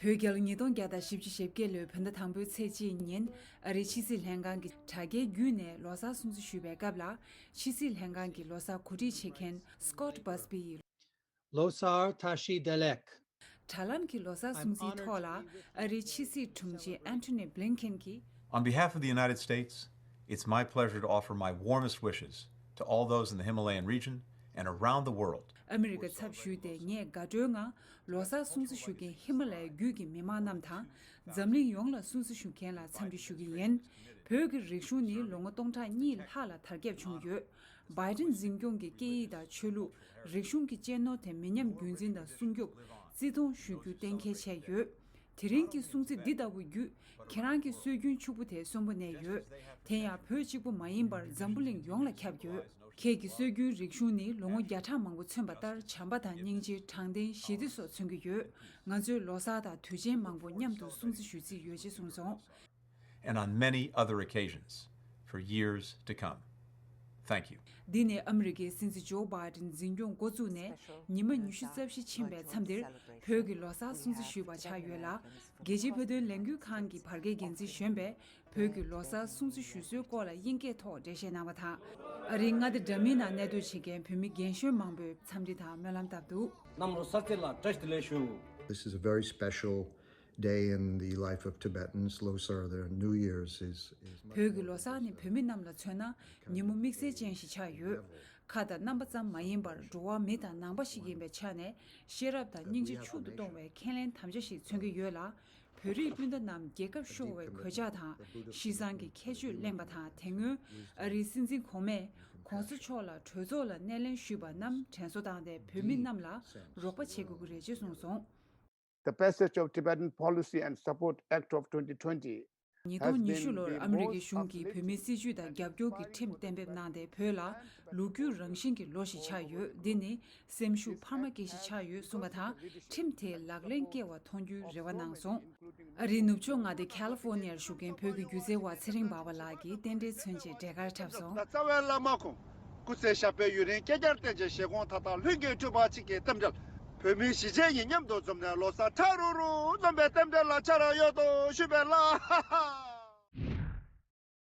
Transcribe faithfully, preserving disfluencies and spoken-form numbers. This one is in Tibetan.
བོད་རྒྱལ་ཉིས་སྟོང་བརྒྱ་དང་བཞི་བཅུ་ཞེ་བརྒྱད་ལོའི་བོད་ཟླ་དང་པོའི་ཚེས་གཅིག་ཉིན་ཨ་རིའི་ཕྱི་སྲིད་ལྷན་ཁང་གི་དྲ་རྒྱའི་བརྒྱུད་ནས་ལོ་གསར་སྲུང་བརྩི་ཞུས་པའི་སྐབས་ལ། ཕྱི་སྲིད་ལྷན་ཁང་གི་ལོ་གསར་གོ་སྒྲིག་བྱེད་མཁན་Scott Busby་ཡིས། ལོ་གསར་བཀྲ་ཤིས་བདེ་ལེགས། དྲ་ལམ་གྱི་ལོ་གསར་སྲུང་བརྩིའི་ཐོག་ལ་ཨ་རིའི་ཕྱི་སྲིད་དྲུང་ཆེ་Antony Blinken་གྱིས། On behalf of the United States, it's my pleasure to offer my warmest wishes to all those in the Himalayan region and around the world. ཨ་མི་རི་ཀ་ཚབ་ཞུས་ཏེ། ངས་དགའ་སྤྲོའི་ངང་ལོ་གསར་སྲུང་བརྩི་ཞུ་མཁན་ཧི་མ་ལ་ཡའི་རྒྱུད་ཀྱི་མི་མང་རྣམས་དང་། འཛམ་གླིང་ཡོངས་ལ་སྲུང་བརྩི་ཞུ་མཁན་ལ་འཚམས་འདྲི་ཞུ་གི་ཡིན། བོད་ཀྱི་རིག་གཞུང་ནི་ལོ་ངོ་སྟོང་ཕྲག་གཉིས་ལྷག་ལ་དར་ཁྱབ་བྱུང་ཡོད། བའི་ཌེན་འཛིན་སྐྱོང་གི་སྐད་ཡིག་དང་ཆོས་ལུགས། རིག་གཞུང་གི་གཅེས་ནོར་དེ་མི་ཉམས་རྒྱུན་འཛིན་དང་སྲུང་སྐྱོབ། བརྩི་མཐོང་ཞུ་རྒྱུ་གཏན་འཁེལ་བྱས་ཡོད། དེ་རིང་གི་སྲུང་བརྩི་འདི་ལྟ་བུ་བརྒྱུད། ཁྱེད་རང་གི་སྲོལ་རྒྱུན་ཕྱུག་པོ་དེ་གསོན་པོ་གནས་ཡོད། དེ་ཡང་བོད་གཅིག་པུ་མ་ཡིན་པར་འཛམ་བུ་གླིང་ཡོངས་ལ་ཁྱབ་ཡོད། ཁྱེད་ཀྱི་སྲོལ་རྒྱུན་རིག་གཞུང་ནི་ལོ་ངོ་བརྒྱ་ཕྲག་མང་པོ་མཚོན་པ་ལྟར་བྱམས་པ་དང་སྙིང་རྗེ། དྲང་བདེན། ཞི་བདེ་སོགས་མཚོན་གྱི་ཡོད། ང་ཚོས་ལོ་གསར་དང་དུས་ཆེན་མང་པོ་མཉམ་དུ་སྲུང་བརྩི་ཞུ་རྩིས་ཡོད་ཅེས་གསུངས་སོང་། And on many other occasions for years to come. Thank you. འདི་ནི་ཨ་མི་རི་ཀའི་སྲིད་འཛིན་ཇོ་བྷའི་ཌེན་འཛིན་སྐྱོང་འགོ་བཙུགས་ནས་ཉི་མ་ཉི་ཤུ་རྩ་བཞི་ཕྱིན་པའི་མཚམས་འདིར། བོད་ཀྱི་ལོ་གསར་སྲུང་བརྩི་ཞུས་པ་ཆགས་ཡོད་ལ། རྒྱལ་སྤྱིའི་བོད་དོན་ལས་འགུལ་ཁང་གི་བར་བརྒལ་འགན་འཛིན་གཞོན་པས་བོད་ཀྱི་ལོ་གསར་སྲུང་བརྩི་ཞུ་སྲོལ་སྐོར་ལ་དབྱིན་སྐད་ཐོག་འགྲེལ་བཤད་གནང་བ་དང་། ཨ་རིའི་མངའ་སྡེ་འདྲ་མིན་ནང་གནས་སྡོད་བྱེད་མཁན་བོད་མི་རྒན་གཞོན་མང་པོས་འཚམས་འདྲི་དང་སྨོན་ལམ་བཏབ་འདུག། གནམ་ལོ་གསར་ཚེས་ལ་བཀྲ་ཤིས་བདེ་ལེགས་ཞུ། This is a very special day in the life of Tibetans. Losar, their New Year's, is, is much more. བོད་ཀྱི་ལོ་གསར་ནི་བོད་མི་རྣམས་ལ་མཚོན་ན་ཉིན་མོ་དམིགས་བསལ་ཅན་ཞིག་ཆགས་ཡོད། ཁ་དང་རྣམ་པ་ཙམ་མ་ཡིན་པར་འགྲོ་བ་མི་དང་ནང་པ་ཞིག་ཡིན་པའི་ཆ་ནས་ཤེས་རབ་དང་སྙིང་རྗེ་ཤུགས་སུ་གཏོང་བའི་ཁས་ལེན་དམ་བཅའ་ཞིག་མཚོན་གྱི་ཡོད་ལ། བོད་རིགས་སྤུན་ཟླ་རྣམས་རྒྱལ་ཁབ་ཤོར་བའི་གོད་ཆག་དང་ཤི་གསོན་གྱི་ཁྱད་ཆོས་གླེང་བ་དང་། དེ་སྔོན་ཨ་རིའི་སྲིད་འཛིན་གོང་མས་༸གོང་ས་མཆོག་ལ་གྲོས་ཚོགས་ལ་སྣེ་ལེན་ཞུས་པ་རྣམས་དྲན་གསོ་བཏང་སྟེ་བོད་མི་རྣམས་ལ་རོགས་པ་བྱེད་དགོས་ཀྱི་རེད་ཅེས་གསུངས་སོང་། The passage of Tibetan Policy and Support Act of twenty twenty ཉིས་སྟོང་ཉི་ཤུ་ལོར་ཨ་མི་རི་ཀའི་གཞུང་གིས་བོད་མིའི་སྲིད་བྱུས་དང་རྒྱབ་སྐྱོར་གྱི་ཁྲིམས་གཏན་འབེབས་གནང་སྟེ། བོད་ལ་ལོ་རྒྱུས་རང་བཞིན་གྱི་ལོ་ཞིག་ཆགས་ཡོད། འདི་ནི་སེམས་ཤུགས་འཕར་མ་སྐྱེ་གཞི་ཆགས་ཡོད་གསུངས་པ་དང་། ཁྲིམས་དེ་ལག་ལེན་སྐྱེལ་བ་མཐོང་རྒྱུའི་རེ་བ་གནང་སོང་། ཨ་རིའི་ནུབ་ཕྱོགས་མངའ་སྡེ་ཁ་ལི་ཧྥོ་ནི་ཡར་བཞུགས་མཁན་བོད་ཀྱི་སྒྱུ་རྩལ་བ་ཚེ་རིང་འབར་བ་ལགས་ཀྱིས་རྟེན་འབྲེལ་མཚོན་ཆེད་འབྲས་དཀར་འཁྲབ་སོང་། རྩ་བའི་བླ་མ་ཁོང་། སྐུ་ཚེ་ཞབས་པད་ཡུན་རིང་བསྐལ་བརྒྱར་བརྟན་ཅིང་། བཞེད་དགོངས་མཐའ་དག་ལྷུན་གྱིས་གྲུབ་པ་ཅིག་གི་རྟེན་འབྲེལ། བོད་མི་གཞིས་བྱེས་གཉིས་མཉམ་དུ་འཛོམས་ནས། ལོ་གསར་ཁྲ་རུ་རུ་འཛོམས་པའི་རྟེན་འབྲེལ་ལ་ཆ་ར་ཡོད་དོ་ཞུ་བས་ལ།